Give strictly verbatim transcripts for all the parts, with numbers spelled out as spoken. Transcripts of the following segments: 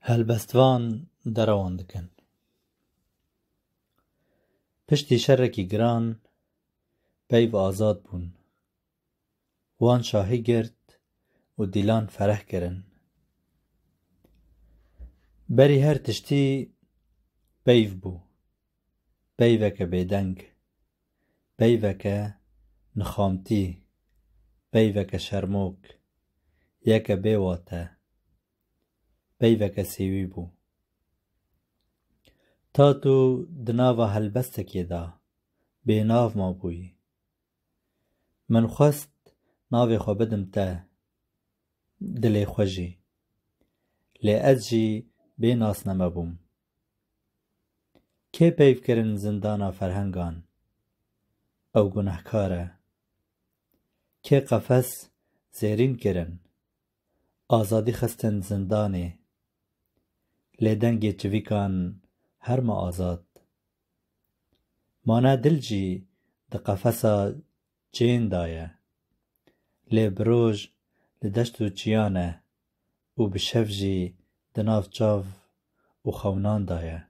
Helbestvan derewan dikin. Piştî şerekî giran peyv azad bûn. Wan şahî girt û dîlan fereh kirin. Berî her tiştî peyv bû. Peyveke bêdeng, peyveke nixamtî, peyveke şermok, yeke bêwate, peyveke sêwî bû. Ta tu di nava helbestekê de bênav mabûyî. Min xwest navê xwe bidim te, dilê xwe jî. Lê ez jî bê nasneme bûm. Kê peyv kirin zindana ferhengan? Ew gunehkar e. Kê qefes zêrîn kirin? Azadî xistin zindanê. Lê dengê çivîkan herma azad. Ma ne dil jî di qefesa cên de ye. Lê bi roj li deşt û çiyan e û bi şev jî di nav çav û xewnan de ye.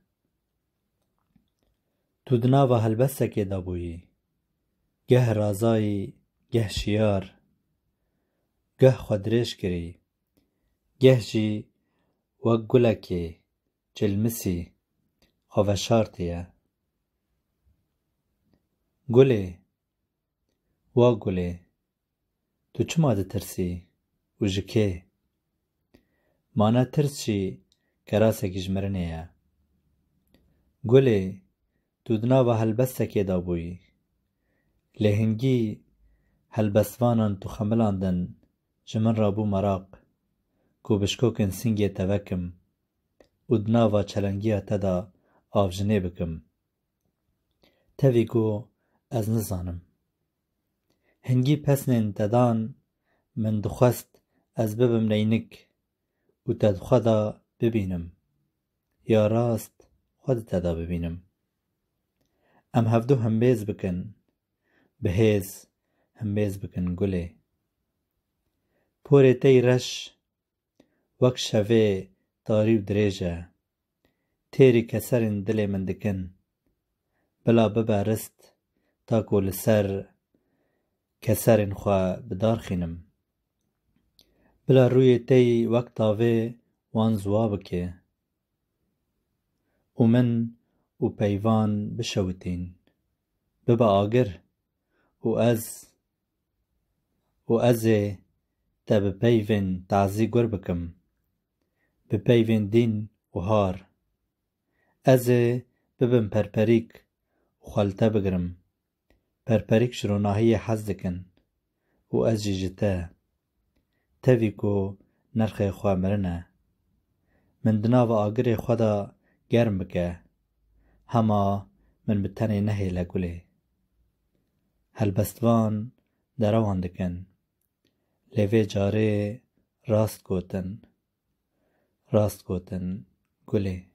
Tu di nava helbestekê de bûyî. Geh razayî, geh şiyar, geh xwe dirêj kirî, geh jî wek gulekê cilmisî xwe veşartiye. Gulê, wa gulê, tu çima ditirsî û ji kê? Ma ne tirs jî kerasekî ji mirinê ye. Gulê, tu di nava helbestekê de bûyî. Lê hingî helbestvanan tu xemilandin ji min re bû meraq, ku bi şikokên singê te vekim û di nava çelengiya te de avjinê bikim. Tevî ku ez nizanim. Hingî pesnên te dan, min dixwest ez bibim neynik û te di xwe de bibînim. Ya rast xwe di te de bibînim. Em hevdu hembêz bikin, bi hêz hembêz bikin gulê. Porê te yî reş wek şevê tarî û dirêj e. Têrî keserên dilê min dikin. Bila bibe rist, ta ku li ser keserên xwe bidarxînim. Bila rûyê te yî wek tavê wan ziwa bike û min û peyvan bişewitîn. Bibe agir û ez û ez ê te bi peyvên tazî gur bikim, bi peyvên dîn û har. Ez ê bibim perperîk û xwe li te bigirim. Perperîk ji ronahiyê hez dikin û ez jî ji te. Tevî ku nirxê xwe mirin e. Min di nava agirê xwe de germ bike. Hema min bi tenê nehêle gulê. Helbestvan derewan dikin. Lê vê carê rast gotin. Rast gotin gulê.